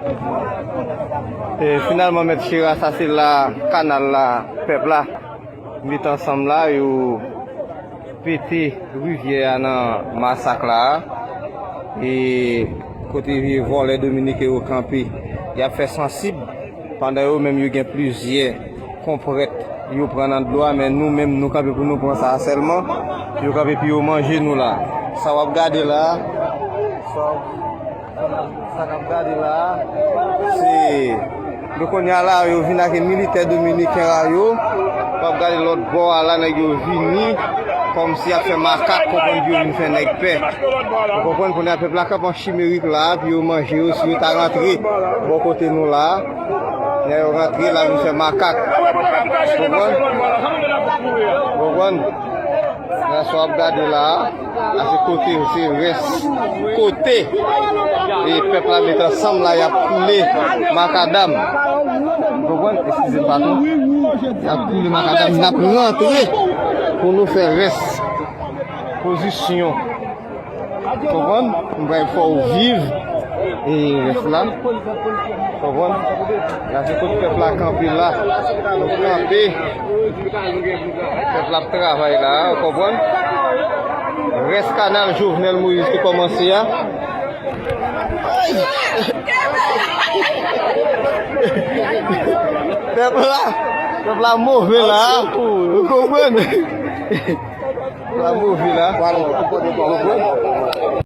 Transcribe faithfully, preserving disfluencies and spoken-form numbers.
E finalman, mèt Chera, sa se la kanal la, pèp la met ansanm la, yo pete rivyè a nan Masak la. E kote vye vòlè dominiken yo kanpe, y ap fè sansib, pandan yo menm yo gen plizyè konprèt yo pran nan dlo a, men nou menm nou kanpe pou nou pran sa a sèlman. Yo kanpe pou yo manje nou la. Sa w ap gade la, sa w ap Sa n ap gade la a, se, nou konnen a la, yo vin ak militè dominiken a yo. W ap gade lòt bò a la, nèg yo vini kòmsi y ap fè makak, konprann pou yo vin fè nèg pè. Ou konprann, konnen a pèp la k ap an chimerik la a, pou yo manje yo, si yo ta rantre bò kote nou la a, lè yo rantre la, vin fè makak. Konprann? Konprann? Sa w ap gade la a, a se kote, se rès kote. E pèp la met ansanm la, y ap koule makadam. Konprann? Eskize m, patwon. Y ap koule makadam, n ap rantre pou nou fè rès pozisyon. Konprann? M pral fè w viv e rès la. Konprann? La se kote pèp la kanpe la. Nou kanpe. Pèp la ap travay la, ou konprann? Rès kanal Jovenel Moïse ki kòmanse a. Pèp la, pèp la move la, ou konprann? Pèp la move la. Ou konprann?